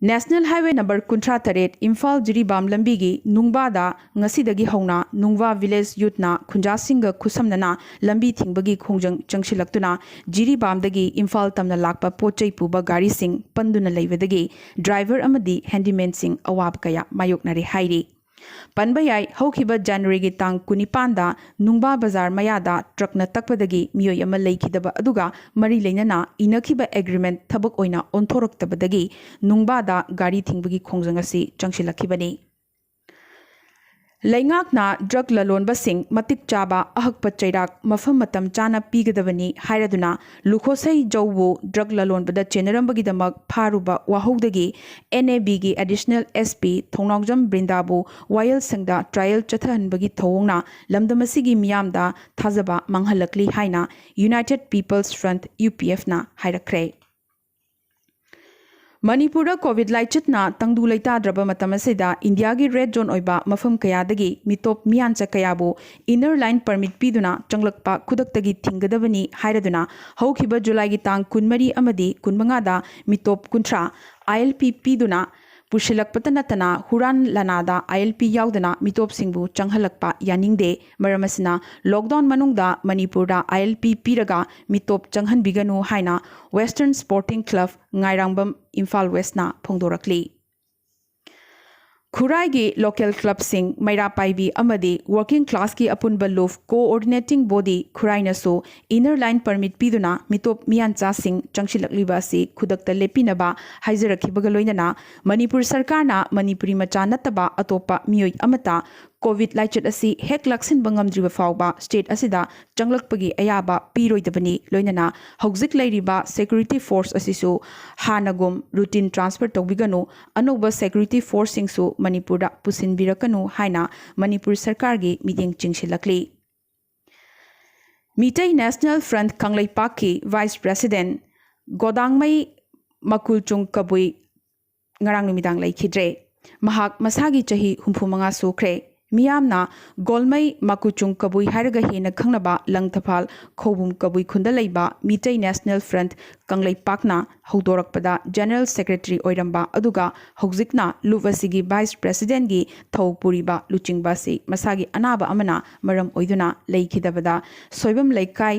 National Highway number ꯀꯨꯟꯊ꯭ꯔꯥ ꯇꯔꯦꯠ ꯏꯝꯐꯥꯜ ꯖꯤꯔꯤꯕꯥꯝ ꯂꯝꯕꯤꯒꯤ ꯅꯨꯡꯕꯥꯗ ꯉꯁꯤꯗꯒꯤ ꯍꯧꯅ ꯅꯨꯡꯕꯥ village youthꯅ ꯈꯨꯟꯖꯥꯁꯤꯡꯒ ꯈꯨꯠꯁꯝꯅꯅ ꯂꯝꯕꯤ ꯊꯤꯡꯕꯒꯤ ꯈꯣꯡꯖꯪ ꯆꯪꯁꯤꯜꯂꯛꯇꯨꯅ ꯖꯤꯔꯤꯕꯥꯝꯗꯒꯤ ꯏꯝꯐꯥꯜ ꯇꯝꯅ ꯂꯥꯛꯄ ꯄꯣꯠ ꯆꯩ ꯄꯨꯕ ꯒꯥꯔꯤꯁꯤꯡ ꯄꯟꯗꯨꯅ ꯂꯩꯕꯗꯒꯤ driver ꯑꯃꯗꯤ handymanꯁꯤꯡ ꯑꯋꯥꯕ ꯀꯌꯥ ꯃꯥꯌꯣꯛꯅꯔꯦ ꯍꯥꯏꯔꯤ꯫ ꯄꯟꯕ ꯌꯥꯏ, ꯍꯧꯈꯤꯕ ꯖꯅꯋꯥꯔꯤꯒꯤ ꯇꯥꯡ ꯀꯨꯟꯅꯤꯄꯥꯟꯗ ꯅꯨꯡꯕꯥ ꯕꯖꯥꯔ ꯃꯌꯥꯗ truckꯅ ꯇꯛꯄꯗꯒꯤ ꯃꯤꯑꯣꯏ ꯑꯃ ꯂꯩꯈꯤꯗꯕ ꯑꯗꯨꯒ ꯃꯔꯤ ꯂꯩꯅꯅ ꯏꯅꯈꯤꯕ agreement ꯊꯕꯛ ꯑꯣꯏꯅ ꯑꯣꯟꯊꯣꯔꯛꯇꯕꯗꯒꯤ ꯅꯨꯡꯕꯥꯗ ꯒꯥꯔꯤ ꯊꯤꯡꯕꯒꯤ ꯈꯣꯡꯖꯪ ꯑꯁꯤ ꯆꯪꯁꯤꯜꯂꯛꯈꯤꯕꯅꯤ꯫ ꯂꯩꯉꯥꯛꯅ drug ꯂꯂꯣꯟꯕꯁꯤꯡ ꯃꯇꯤꯛ ꯆꯥꯕ ꯑꯍꯛꯄ ꯆꯩꯔꯥꯛ ꯃꯐꯝ ꯃꯇꯝ ꯆꯥꯅ ꯄꯤꯒꯗꯕꯅꯤ ꯍꯥꯏꯔꯗꯨꯅ ꯂꯨꯈꯣꯁꯩ ꯖꯧꯕꯨ drug ꯂꯂꯣꯟꯕꯗ ꯆꯦꯟꯅꯔꯝꯕꯒꯤꯗꯃꯛ ꯐꯥꯔꯨꯕ ꯋꯥꯍꯧꯗꯒꯤ NABꯒꯤ additional SP ꯊꯧꯅꯥꯎꯖꯝ ꯕ꯭ꯔꯤꯟꯗꯥꯕꯨ ꯋꯥꯌꯦꯜꯁꯪꯗ trial ꯆꯠꯊꯍꯟꯕꯒꯤ ꯊꯧꯑꯣꯡꯅ ꯂꯝꯗꯝ ꯑꯁꯤꯒꯤ ꯃꯤꯌꯥꯝꯗ ꯊꯥꯖꯕ ꯃꯥꯡꯍꯜꯂꯛꯂꯤ ꯍꯥꯏꯅ United People's Front, UPFꯅ ꯍꯥꯏꯔꯛꯈ꯭ꯔꯦ꯫ ꯃꯅꯤꯄꯨꯔꯗ COVID ꯂꯥꯏꯆꯠꯅ ꯇꯪꯗꯨ ꯂꯩꯇꯥꯗ꯭ꯔꯕ ꯃꯇꯝ ꯑꯁꯤꯗ ꯏꯟꯗꯤꯌꯥꯒꯤ red zone ꯑꯣꯏꯕ ꯃꯐꯝ ꯀꯌꯥꯗꯒꯤ ꯃꯤꯇꯣꯞ ꯃꯤꯌꯥꯟꯆꯥ ꯀꯌꯥꯕꯨ inner line permit ꯄꯤꯗꯨꯅ ꯆꯪꯂꯛꯄ ꯈꯨꯗꯛꯇꯒꯤ ꯊꯤꯡꯒꯗꯕꯅꯤ ꯍꯥꯏꯔꯗꯨꯅ ꯍꯧꯈꯤꯕ ꯖꯨꯂꯥꯏꯒꯤ ꯇꯥꯡ ꯀꯨꯟꯃꯔꯤ ꯑꯃꯗꯤ ꯀꯨꯟꯃꯉꯥꯗ ꯃꯤꯇꯣꯞ ꯀꯨꯟꯊ꯭ꯔꯥ ILP ꯄꯤꯗꯨꯅ ꯄꯨꯁꯤꯜꯂꯛꯄꯇ ꯅꯠꯇꯅ ꯍꯨꯔꯥꯟ ꯂꯥꯅꯥꯗ ILP ꯌꯥꯎꯗꯅ ꯃꯤꯇꯣꯞꯁꯤꯡꯕꯨ ꯆꯪꯍꯜꯂꯛꯄ ꯌꯥꯅꯤꯡꯗꯦ꯫ ꯃꯔꯝ ꯑꯁꯤꯅ lockdown ꯃꯅꯨꯡꯗ ꯃꯅꯤꯄꯨꯔꯗ ILP ꯄꯤꯔꯒ ꯃꯤꯇꯣꯞ ꯆꯪꯍꯟꯕꯤꯒꯅꯨ ꯍꯥꯏꯅ Western Sporting Club ꯉꯥꯏꯔꯥꯡꯕꯝ, Imphal Westꯅ ꯐꯣꯡꯗꯣꯔꯛꯂꯤ꯫ ꯈꯨꯔꯥꯏꯒꯤ local clubꯁꯤꯡ, ꯃꯩꯔꯥ ꯄꯥꯏꯕꯤ ꯑꯃꯗꯤ working classꯀꯤ ꯑꯄꯨꯟꯕ ꯂꯨꯞ coordinating body ꯈꯨꯔꯥꯏꯅꯁꯨ inner line permit ꯄꯤꯗꯨꯅ ꯃꯤꯇꯣꯞ ꯃꯤꯌꯥꯟꯆꯥꯁꯤꯡ ꯆꯪꯁꯤꯜꯂꯛꯂꯤꯕ ꯑꯁꯤ ꯈꯨꯗꯛꯇ ꯂꯦꯞꯄꯤꯅꯕ ꯍꯥꯏꯖꯔꯛꯈꯤꯕꯒ ꯂꯣꯏꯅꯅ ꯃꯅꯤꯄꯨꯔ ꯁꯔꯀꯥꯔꯅ ꯃꯅꯤꯄꯨꯔꯤ ꯃꯆꯥ ꯅꯠꯇꯕ ꯑꯇꯣꯞꯄ ꯃꯤꯑꯣꯏ ꯑꯃꯠꯇ ꯀꯣꯚꯤꯗ ꯂꯥꯏꯆꯠ ꯑꯁꯤ ꯍꯦꯛ ꯂꯥꯛꯁꯤꯟꯕ ꯉꯝꯗ꯭ꯔꯤꯕ ꯐꯥꯎꯕ ꯁ꯭ꯇꯦꯠ ꯑꯁꯤꯗ ꯆꯪꯂꯛꯄꯒꯤ ꯑꯌꯥꯕ ꯄꯤꯔꯣꯏꯗꯕꯅꯤ꯫ ꯂꯣꯏꯅꯅ ꯍꯧꯖꯤꯛ ꯂꯩꯔꯤꯕ ꯁꯦꯀ꯭ꯌꯨꯔꯤꯇꯤ ꯐꯣꯔꯁ ꯑꯁꯤꯁꯨ ꯍꯥꯟꯅꯒꯨꯝ ꯔꯨꯇꯤꯟ ꯇ꯭ꯔꯥꯟꯁꯐꯔ ꯇꯧꯕꯤꯒꯅꯨ, ꯑꯅꯧꯕ ꯁꯦꯀ꯭ꯌꯨꯔꯤꯇꯤ ꯐꯣꯔꯁꯁꯤꯡꯁꯨ ꯃꯅꯤꯄꯨꯔꯗ ꯄꯨꯁꯤꯟꯕꯤꯔꯛꯀꯅꯨ ꯍꯥꯏꯅ ꯃꯅꯤꯄꯨꯔ ꯁꯔꯀꯥꯔꯒꯤ ꯃꯤꯠꯌꯦꯡ ꯆꯤꯡꯁꯤꯜꯂꯛꯂꯤ꯫ ꯃꯤꯇꯩ ꯅꯦꯁꯅꯦꯜ ꯐ꯭ꯔꯟꯠ ꯀꯪꯂꯩꯄꯥꯛꯀꯤ ꯚꯥꯏꯁ ꯄ꯭ꯔꯦꯁꯤꯗꯦꯟꯠ ꯒꯣꯗꯥꯡꯃꯩ ꯃꯀꯨꯜꯆꯨꯡ ꯀꯕꯨꯏ ꯉꯔꯥꯡ ꯅꯨꯃꯤꯗꯥꯡ ꯂꯩꯈꯤꯗ꯭ꯔꯦ꯫ ꯃꯍꯥꯛ ꯃꯁꯥꯒꯤ ꯆꯍꯤ ꯍꯨꯝꯐꯨ ꯃꯉꯥ ꯁꯨꯈ꯭ꯔꯦ꯫ ꯃꯤꯌꯥꯝꯅ ꯒꯣꯜꯃꯩ ꯃꯀꯨꯆꯨꯡ ꯀꯕꯨꯏ ꯍꯥꯏꯔꯒ ꯍꯦꯟꯅ ꯈꯪꯅꯕ ꯂꯪꯊꯕꯥꯜ ꯈꯧꯕꯨꯝ ꯀꯕꯨꯏ ꯈꯨꯟꯗ ꯂꯩꯕ ꯃꯤꯇꯩ ꯅꯦꯁꯅꯦꯜ ꯐ꯭ꯔꯟꯠ ꯀꯪꯂꯩꯄꯥꯛꯅ ꯍꯧꯗꯣꯔꯛꯄꯗ ꯖꯦꯅꯔꯦꯜ ꯁꯦꯀ꯭ꯔꯦꯇꯔꯤ ꯑꯣꯏꯔꯝꯕ ꯑꯗꯨꯒ ꯍꯧꯖꯤꯛꯅ ꯂꯨꯞ ꯑꯁꯤꯒꯤ ꯚꯥꯏꯁ ꯄ꯭ꯔꯦꯁꯤꯗꯦꯟꯠꯀꯤ ꯊꯧ ꯄꯨꯔꯤꯕ ꯂꯨꯆꯤꯡꯕ ꯑꯁꯤ ꯃꯁꯥꯒꯤ ꯑꯅꯥꯕ ꯑꯃꯅ ꯃꯔꯝ ꯑꯣꯏꯗꯨꯅ ꯂꯩꯈꯤꯗꯕꯗ ꯁꯣꯏꯕꯝ ꯂꯩꯀꯥꯏ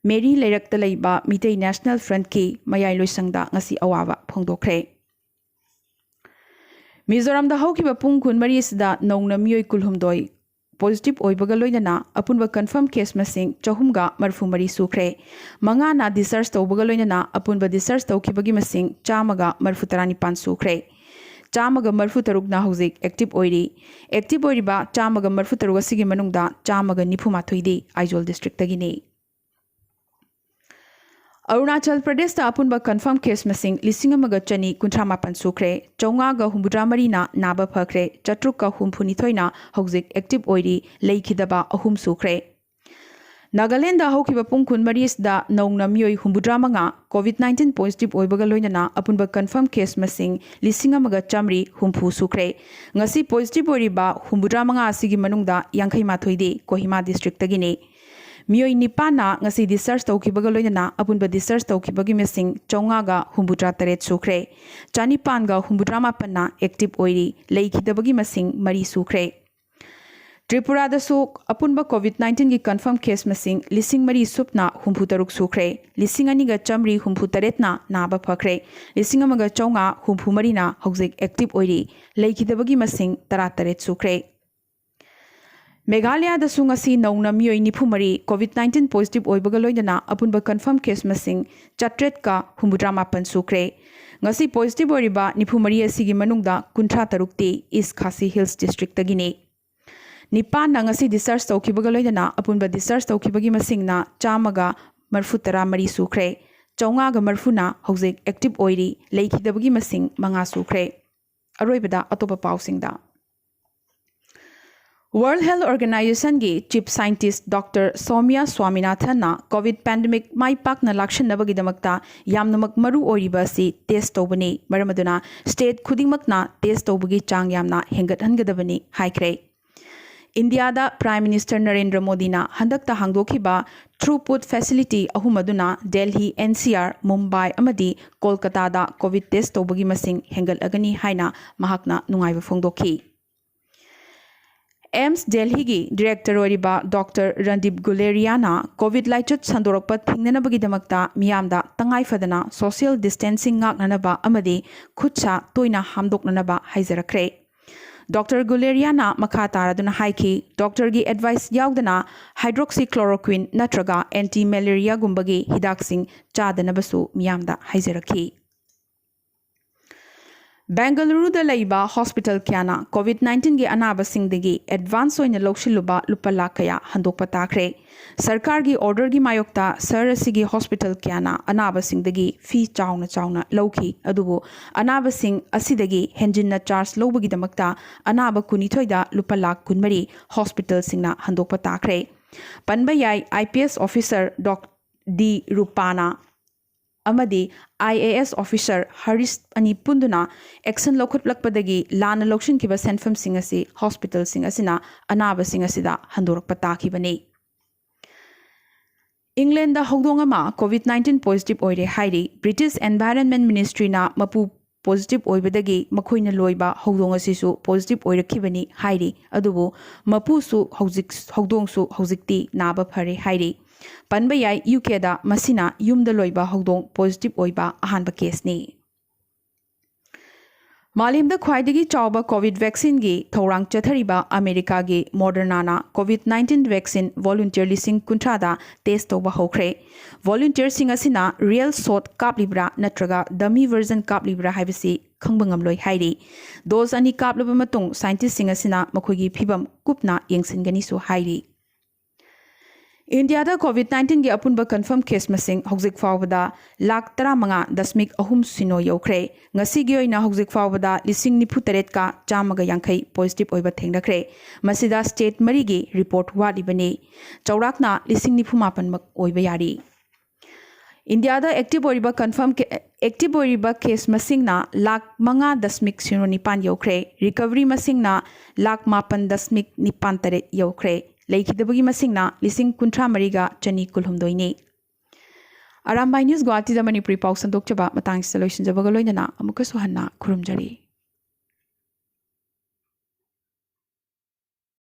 ꯃꯦꯔꯤ ꯂꯩꯔꯛꯇ ꯂꯩꯕ ꯃꯤꯇꯩ ꯅꯦꯁꯅꯦꯜ ꯐ꯭ꯔꯟꯠꯀꯤ ꯃꯌꯥꯏ ꯂꯣꯏꯁꯪꯗ ꯉꯁꯤ ꯑꯋꯥꯕ ꯐꯣꯡꯗꯣꯛꯈ꯭ꯔꯦ꯫ ꯃꯤꯖꯣꯔꯥꯝꯗ ꯍꯧꯈꯤꯕ ꯄꯨꯡ ꯀꯨꯟꯃꯔꯤ ꯑꯁꯤꯗ ꯅꯧꯅ ꯃꯤꯑꯣꯏ ꯀꯨꯟꯍꯨꯝꯗꯣꯏ ꯄꯣꯖꯤꯇꯤꯚ ꯑꯣꯏꯕꯒ ꯂꯣꯏꯅꯅ ꯑꯄꯨꯟꯕ ꯀꯟꯐꯔꯝ ꯀꯦꯁ ꯃꯁꯤꯡ ꯆꯍꯨꯝꯒ ꯃꯔꯤꯐꯨ ꯃꯔꯤ ꯁꯨꯈ꯭ꯔꯦ꯫ ꯃꯉꯥꯅ ꯗꯤꯁꯆꯥꯔꯖ ꯇꯧꯕꯒ ꯂꯣꯏꯅꯅ ꯑꯄꯨꯟꯕ ꯗꯤꯁꯆꯥꯔꯖ ꯇꯧꯈꯤꯕꯒꯤ ꯃꯁꯤꯡ ꯆꯥꯝꯃꯒ ꯃꯔꯤꯐꯨ ꯇꯔꯥꯅꯤꯄꯥꯟ ꯁꯨꯈ꯭ꯔꯦ꯫ ꯆꯥꯝꯃꯒ ꯃꯔꯤꯐꯨ ꯇꯔꯨꯛꯅ ꯍꯧꯖꯤꯛ ꯑꯦꯛꯇꯤꯚ ꯑꯣꯏꯔꯤ꯫ ꯑꯦꯛꯇꯤꯚ ꯑꯣꯏꯔꯤꯕ ꯆꯥꯝꯃꯒ ꯃꯔꯤꯐꯨ ꯇꯔꯨꯛ ꯑꯁꯤꯒꯤ ꯃꯅꯨꯡꯗ ꯆꯥꯝꯃꯒ ꯅꯤꯐꯨ ꯃꯥꯊꯣꯏꯗꯤ ꯑꯥꯏꯖꯣꯜ ꯗꯤꯁꯇ꯭ꯔꯤꯛꯇꯒꯤꯅꯤ꯫ ꯑꯔꯨꯅꯥꯆꯜ ꯄ꯭ꯔꯗꯦꯁꯇ ꯑꯄꯨꯟꯕ ꯀꯟꯐꯥꯔꯝ ꯀꯦꯁ ꯃꯁꯤꯡ ꯂꯤꯁꯤꯡ ꯑꯃꯒ ꯆꯅꯤ ꯀꯨꯟꯊ꯭ꯔꯥ ꯃꯥꯄꯟ ꯁꯨꯈ꯭ꯔꯦ꯫ ꯆꯥꯝꯃꯉꯥꯒ ꯍꯨꯝꯐꯨꯇꯔꯥ ꯃꯔꯤꯅ ꯅꯥꯕ ꯐꯈ꯭ꯔꯦ꯫ ꯆꯥꯇ꯭ꯔꯨꯛꯀ ꯍꯨꯝꯐꯨꯅꯤꯊꯣꯏꯅ ꯍꯧꯖꯤꯛ ꯑꯦꯛꯇꯤꯚ ꯑꯣꯏꯔꯤ꯫ ꯂꯩꯈꯤꯗꯕ ꯑꯍꯨꯝ ꯁꯨꯈ꯭ꯔꯦ꯫ ꯅꯥꯒꯥꯂꯦꯟꯗ ꯍꯧꯈꯤꯕ ꯄꯨꯡ ꯀꯨꯟꯃꯔꯤ ꯑꯁꯤꯗ ꯅꯧꯅ ꯃꯤꯑꯣꯏ ꯍꯨꯝꯐꯨꯇꯔꯥ ꯃꯉꯥ ꯀꯣꯚꯤꯗ ꯅꯥꯏꯟꯇꯤꯟ ꯄꯣꯖꯤꯇꯤꯚ ꯑꯣꯏꯕꯒ ꯂꯣꯏꯅꯅ ꯑꯄꯨꯟꯕ ꯀꯟꯐꯥꯔꯝ ꯀꯦꯁ ꯃꯁꯤꯡ ꯂꯤꯁꯤꯡ ꯑꯃꯒ ꯆꯥꯃꯔꯤ ꯍꯨꯝꯐꯨ ꯁꯨꯈ꯭ꯔꯦ꯫ ꯉꯁꯤ ꯄꯣꯖꯤꯇꯤꯚ ꯑꯣꯏꯔꯤꯕ ꯍꯨꯝꯐꯨꯇꯔꯥ ꯃꯉꯥ ꯑꯁꯤꯒꯤ ꯃꯅꯨꯡꯗ ꯌꯥꯡꯈꯩ ꯃꯥꯊꯣꯏꯗꯤ ꯀꯣꯍꯤꯃꯥ ꯗꯤꯁꯇ꯭ꯔꯤꯛꯇꯒꯤꯅꯤ꯫ ꯃꯤꯑꯣꯏ ꯅꯤꯄꯥꯟꯅ ꯉꯁꯤ ꯗꯤꯁꯆꯥꯔꯖ ꯇꯧꯈꯤꯕꯒ ꯂꯣꯏꯅꯅ ꯑꯄꯨꯟꯕ ꯗꯤꯁꯆꯥꯔꯖ ꯇꯧꯈꯤꯕꯒꯤ ꯃꯁꯤꯡ ꯆꯥꯝꯃꯉꯥꯒ ꯍꯨꯝꯐꯨꯇꯔꯥ ꯇꯔꯦꯠ ꯁꯨꯈ꯭ꯔꯦ꯫ ꯆꯥꯅꯤꯄꯥꯟꯒ ꯍꯨꯝꯐꯨꯇꯔꯥ ꯃꯥꯄꯟꯅ ꯑꯦꯛꯇꯤꯚ ꯑꯣꯏꯔꯤ꯫ ꯂꯩꯈꯤꯗꯕꯒꯤ ꯃꯁꯤꯡ ꯃꯔꯤ ꯁꯨꯈ꯭ꯔꯦ꯫ ꯇ꯭ꯔꯤꯄꯨꯔꯥꯗꯁꯨ ꯑꯄꯨꯟꯕ ꯀꯣꯚꯤꯗ ꯅꯥꯏꯟꯇꯤꯟꯒꯤ ꯀꯟꯐꯥꯔꯝ ꯀꯦꯁ ꯃꯁꯤꯡ ꯂꯤꯁꯤꯡ ꯃꯔꯤ ꯁꯨꯞꯅ ꯍꯨꯝꯐꯨ ꯇꯔꯨꯛ ꯁꯨꯈ꯭ꯔꯦ꯫ ꯂꯤꯁꯤꯡ ꯑꯅꯤꯒ ꯆꯥꯃꯔꯤ ꯍꯨꯝꯐꯨ ꯇꯔꯦꯠꯅ ꯅꯥꯕ ꯐꯈ꯭ꯔꯦ꯫ ꯂꯤꯁꯤꯡ ꯑꯃꯒ ꯆꯥꯝꯃꯉꯥ ꯍꯨꯝꯐꯨ ꯃꯔꯤꯅ ꯍꯧꯖꯤꯛ ꯑꯦꯛꯇꯤꯚ ꯑꯣꯏꯔꯤ꯫ ꯂꯩꯈꯤꯗꯕꯒꯤ ꯃꯁꯤꯡ ꯇꯔꯥ ꯇꯔꯦꯠ ꯁꯨꯈ꯭ꯔꯦ꯫ ꯃꯦꯘꯥꯂꯌꯥꯗꯁꯨ ꯉꯁꯤ ꯅꯧꯅ ꯃꯤꯑꯣꯏ ꯅꯤꯐꯨ ꯃꯔꯤ COVID nineteen positive ꯑꯣꯏꯕꯒ ꯂꯣꯏꯅꯅ ꯑꯄꯨꯟꯕ confirm case ꯃꯁꯤꯡ ꯆꯥꯇ꯭ꯔꯦꯠꯀ ꯍꯨꯝꯐꯨꯇꯔꯥ ꯃꯥꯄꯟ ꯁꯨꯈ꯭ꯔꯦ꯫ ꯉꯁꯤ positive ꯑꯣꯏꯔꯤꯕ ꯅꯤꯐꯨ ꯃꯔꯤ ꯑꯁꯤꯒꯤ ꯃꯅꯨꯡꯗ ꯀꯨꯟꯊ꯭ꯔꯥ ꯇꯔꯨꯛꯇꯤ East Khasi Hills districtꯇꯒꯤꯅꯤ꯫ ꯅꯤꯄꯥꯟꯅ ꯉꯁꯤ discharge ꯇꯧꯈꯤꯕꯒ ꯂꯣꯏꯅꯅ ꯑꯄꯨꯟꯕ discharge ꯇꯧꯈꯤꯕꯒꯤ ꯃꯁꯤꯡꯅ ꯆꯥꯝꯃꯒ ꯃꯔꯤꯐꯨ ꯇꯔꯥ ꯃꯔꯤ ꯁꯨꯈ꯭ꯔꯦ꯫ ꯆꯥꯝꯃꯉꯥꯒ ꯃꯔꯤꯐꯨꯅ ꯍꯧꯖꯤꯛ active ꯑꯣꯏꯔꯤ, ꯂꯩꯈꯤꯗꯕꯒꯤ ꯃꯁꯤꯡ ꯃꯉꯥ ꯁꯨꯈ꯭ꯔꯦ꯫ ꯑꯔꯣꯏꯕꯗ ꯑꯇꯣꯞꯄ ꯄꯥꯎꯁꯤꯡꯗ꯫ World Health Organizationꯒꯤ Chief Scientist Doctor Soumya Swaminathanꯅ COVID pandemic ꯃꯥꯏ ꯄꯥꯛꯅ ꯂꯥꯛꯁꯤꯟꯅꯕꯒꯤꯗꯃꯛꯇ ꯌꯥꯝꯅꯃꯛ ꯃꯔꯨ ꯑꯣꯏꯔꯤꯕ ꯑꯁꯤ test ꯇꯧꯕꯅꯤ, ꯃꯔꯝ ꯑꯗꯨꯅ state ꯈꯨꯗꯤꯡꯃꯛꯅ test ꯇꯧꯕꯒꯤ ꯆꯥꯡ ꯌꯥꯝꯅ ꯍꯦꯟꯒꯠꯍꯟꯒꯗꯕꯅꯤ ꯍꯥꯏꯈ꯭ꯔꯦ꯫ ꯏꯟꯗꯤꯌꯥꯗ Prime Minister ꯅꯔꯦꯟꯗ꯭ꯔ ꯃꯣꯗꯤꯅ ꯍꯟꯗꯛꯇ ꯍꯥꯡꯗꯣꯛꯈꯤꯕ throughput facility ꯑꯍꯨꯝ ꯑꯗꯨꯅ ꯗꯦꯜꯍꯤ, NCR, ꯃꯨꯝꯕꯥꯏ ꯑꯃꯗꯤ ꯀꯣꯜꯀꯇꯥꯗ COVID test ꯇꯧꯕꯒꯤ ꯃꯁꯤꯡ ꯍꯦꯟꯒꯠꯂꯒꯅꯤ ꯍꯥꯏꯅ ꯃꯍꯥꯛꯅ ꯅꯨꯡꯉꯥꯏꯕ ꯐꯣꯡꯗꯣꯛꯈꯤ꯫ AIIMS ꯗꯦꯜꯍꯤꯒꯤ director ꯑꯣꯏꯔꯤꯕ Doctor ꯔꯟꯗꯤꯞ ꯒꯨꯂꯦꯔꯤꯌꯥꯅ COVID ꯂꯥꯏꯆꯠ ꯁꯟꯗꯣꯔꯛꯄ ꯊꯤꯡꯅꯅꯕꯒꯤꯗꯃꯛꯇ ꯃꯤꯌꯥꯝꯗ ꯇꯉꯥꯏ ꯐꯗꯅ social distancing ꯉꯥꯛꯅꯅꯕ ꯑꯃꯗꯤ ꯈꯨꯠ ꯁꯥ ꯇꯣꯏꯅ ꯍꯥꯝꯗꯣꯛꯅꯅꯕ ꯍꯥꯏꯖꯔꯛꯈ꯭ꯔꯦ꯫ Doctor ꯒꯨꯂꯦꯔꯤꯌꯥꯅ ꯃꯈꯥ ꯇꯥꯔꯗꯨꯅ ꯍꯥꯏꯈꯤ, doctorꯒꯤ advice ꯌꯥꯎꯗꯅ hydroxychloroquine ꯅꯠꯇ꯭ꯔꯒ anti malariaꯒꯨꯝꯕꯒꯤ ꯍꯤꯗꯥꯛꯁꯤꯡ ꯆꯥꯗꯅꯕꯁꯨ ꯃꯤꯌꯥꯝꯗ ꯍꯥꯏꯖꯔꯛꯈꯤ꯫ ꯕꯦꯡꯒꯂꯨꯔꯨꯗ ꯂꯩꯕ hospital ꯀꯌꯥꯅ COVID nineteenꯒꯤ ꯑꯅꯥꯕꯁꯤꯡꯗꯒꯤ advance ꯑꯣꯏꯅ ꯂꯧꯁꯤꯜꯂꯨꯕ ꯂꯨꯄꯥ ꯂꯥꯈ ꯀꯌꯥ ꯍꯟꯗꯣꯛꯄ ꯇꯥꯈ꯭ꯔꯦ꯫ ꯁꯔꯀꯥꯔꯒꯤ orderꯒꯤ ꯃꯥꯌꯣꯛꯇ ꯁꯍꯔ ꯑꯁꯤꯒꯤ hospital ꯀꯌꯥꯅ ꯑꯅꯥꯕꯁꯤꯡꯗꯒꯤ fee ꯆꯥꯎꯅ ꯆꯥꯎꯅ ꯂꯧꯈꯤ, ꯑꯗꯨꯕꯨ ꯑꯅꯥꯕꯁꯤꯡ ꯑꯁꯤꯗꯒꯤ ꯍꯦꯟꯖꯤꯟꯅ charge ꯂꯧꯕꯒꯤꯗꯃꯛꯇ ꯑꯅꯥꯕ ꯀꯨꯟꯅꯤꯊꯣꯏꯗ ꯂꯨꯄꯥ ꯂꯥꯈ ꯀꯨꯟꯃꯔꯤ hospitalꯁꯤꯡꯅ ꯍꯟꯗꯣꯛꯄ ꯇꯥꯈ꯭ꯔꯦ꯫ ꯄꯟꯕ ꯌꯥꯏ, IPS officer Doc ꯗꯤ ꯔꯨꯄꯥꯅꯥ ꯑꯃꯗꯤ IAS officer ꯍꯔꯤꯁ ꯑꯅꯤ ꯄꯨꯟꯗꯨꯅ action ꯂꯧꯈꯠꯂꯛꯄꯗꯒꯤ ꯂꯥꯟꯅ ꯂꯧꯁꯤꯟꯈꯤꯕ ꯁꯦꯟꯐꯝꯁꯤꯡ ꯑꯁꯤ hospitalꯁꯤꯡ ꯑꯁꯤꯅ ꯑꯅꯥꯕꯁꯤꯡ ꯑꯁꯤꯗ ꯍꯟꯗꯣꯔꯛꯄ ꯇꯥꯈꯤꯕꯅꯤ꯫ ꯏꯪꯂꯦꯟꯗ ꯍꯧꯗꯣꯡ ꯑꯃ COVID nineteen positive ꯑꯣꯏꯔꯦ ꯍꯥꯏꯔꯤ꯫ British Environment Ministryꯅ ꯃꯄꯨ positive ꯑꯣꯏꯕꯗꯒꯤ ꯃꯈꯣꯏꯅ ꯂꯣꯏꯕ ꯍꯧꯗꯣꯡ ꯑꯁꯤꯁꯨ positive ꯑꯣꯏꯔꯛꯈꯤꯕꯅꯤ ꯍꯥꯏꯔꯤ꯫ ꯑꯗꯨꯕꯨ ꯃꯄꯨꯁꯨ ꯍꯧꯖꯤꯛ, ꯍꯧꯗꯣꯡꯁꯨ ꯍꯧꯖꯤꯛꯇꯤ ꯅꯥꯕ ꯐꯔꯦ ꯍꯥꯏꯔꯤ꯫ ꯄꯟꯕ ꯌꯥꯏ, UKꯗ ꯃꯁꯤꯅ ꯌꯨꯝꯗ ꯂꯣꯏꯕ ꯍꯧꯗꯣꯡ positive ꯑꯣꯏꯕ ꯑꯍꯥꯟꯕ caseꯅꯤ꯫ ꯃꯥꯂꯦꯝꯗ ꯈ꯭ꯋꯥꯏꯗꯒꯤ ꯆꯥꯎꯕ ꯀꯣꯚꯤꯗ ꯚꯦꯛꯁꯤꯟꯒꯤ ꯊꯧꯔꯥꯡ ꯆꯠꯊꯔꯤꯕ ꯑꯃꯦꯔꯤꯀꯥꯒꯤ ꯃꯣꯗꯔꯅꯥꯅ ꯀꯣꯚꯤꯗ ꯅꯥꯏꯟꯇꯤꯟ ꯚꯦꯛꯁꯤꯟ ꯚꯣꯂꯨꯟꯇꯤꯌꯔ ꯂꯤꯁꯤꯡ ꯀꯨꯟꯊ꯭ꯔꯥꯗ ꯇꯦꯁ ꯇꯧꯕ ꯍꯧꯈ꯭ꯔꯦ꯫ ꯚꯣꯂꯨꯟꯇꯤꯌꯔꯁꯤꯡ ꯑꯁꯤꯅ ꯔꯤꯌꯦꯜ ꯁꯣꯠ ꯀꯥꯞꯂꯤꯕ꯭ꯔꯥ ꯅꯠꯇ꯭ꯔꯒ ꯗꯃꯤ ꯚꯔꯖꯟ ꯀꯥꯞꯂꯤꯕ꯭ꯔꯥ ꯍꯥꯏꯕꯁꯤ ꯈꯪꯕ ꯉꯝꯂꯣꯏ ꯍꯥꯏꯔꯤ꯫ ꯗꯣꯁ ꯑꯅꯤ ꯀꯥꯞꯂꯕ ꯃꯇꯨꯡ ꯁꯥꯏꯟꯇꯤꯁꯁꯤꯡ ꯑꯁꯤꯅ ꯃꯈꯣꯏꯒꯤ ꯐꯤꯕꯝ ꯀꯨꯞꯅ ꯌꯦꯡꯁꯤꯟꯒꯅꯤꯁꯨ ꯍꯥꯏꯔꯤ꯫ ꯏꯟꯗꯤꯌꯥꯗ ꯀꯣꯚꯤꯗ ꯅꯥꯏꯟꯇꯤꯟꯒꯤ ꯑꯄꯨꯟꯕ ꯀꯟꯐꯔꯝ ꯀꯦꯁ ꯃꯁꯤꯡ ꯍꯧꯖꯤꯛ ꯐꯥꯎꯕꯗ ꯂꯥꯈ ꯇꯔꯥꯃꯉꯥ ꯗꯁꯃꯤꯛ ꯑꯍꯨꯝ ꯁꯤꯅꯣ ꯌꯧꯈ꯭ꯔꯦ꯫ ꯉꯁꯤꯒꯤ ꯑꯣꯏꯅ ꯍꯧꯖꯤꯛ ꯐꯥꯎꯕꯗ ꯂꯤꯁꯤꯡ ꯅꯤꯐꯨ ꯇꯔꯦꯠꯀ ꯆꯥꯝꯃꯒ ꯌꯥꯡꯈꯩ ꯄꯣꯖꯤꯇꯤꯚ ꯑꯣꯏꯕ ꯊꯦꯡꯅꯈ꯭ꯔꯦ꯫ ꯃꯁꯤꯗ ꯁ꯭ꯇꯦꯠ ꯃꯔꯤꯒꯤ ꯔꯤꯄꯣꯔꯠ ꯋꯥꯠꯂꯤꯕꯅꯤ꯫ ꯆꯥꯎꯔꯥꯛꯅ ꯂꯤꯁꯤꯡ ꯅꯤꯐꯨ ꯃꯥꯄꯟꯃꯛ ꯑꯣꯏꯕ ꯌꯥꯔꯤ꯫ ꯏꯟꯗꯤꯌꯥꯗ ꯑꯦꯛꯇꯤꯚ ꯑꯣꯏꯔꯤꯕ ꯀꯟꯐꯔꯝ ꯀꯦ-, ꯑꯦꯛꯇꯤꯚ ꯑꯣꯏꯔꯤꯕ ꯀꯦꯁ ꯃꯁꯤꯡꯅ ꯂꯥꯈ ꯃꯉꯥ ꯗꯁꯃꯤꯛ ꯁꯤꯅꯣ ꯅꯤꯄꯥꯟ ꯌꯧꯈ꯭ꯔꯦ꯫ ꯔꯤꯀꯚꯔꯤ ꯃꯁꯤꯡꯅ ꯂꯥꯈ ꯃꯥꯄꯟ ꯗꯁꯃꯤꯛ ꯅꯤꯄꯥꯟ ꯇꯔꯦꯠ ꯌꯧꯈ꯭ꯔꯦ꯫ ꯂꯩꯈꯤꯗꯕꯒꯤ ꯃꯁꯤꯡꯅ ꯂꯤꯁꯤꯡ ꯀꯨꯟꯊ꯭ꯔꯥ ꯃꯔꯤꯒ ꯆꯅꯤ ꯀꯨꯜꯍꯨꯝꯗꯣꯏꯅꯤ꯫ ꯑꯔꯥꯝꯕꯥꯏ ꯅ꯭ꯌꯨꯁ ꯒꯨꯋꯥꯍꯥꯇꯤꯗ ꯃꯅꯤꯄꯨꯔꯤ ꯄꯥꯎ ꯁꯟꯗꯣꯛꯆꯕ ꯃꯇꯥꯡꯁꯤꯗ ꯂꯣꯏꯁꯤꯟꯖꯕꯒ ꯂꯣꯏꯅꯅ ꯑꯃꯨꯛꯀꯁꯨ ꯍꯟꯅ ꯈꯨꯔꯨꯝꯖꯔꯤ꯫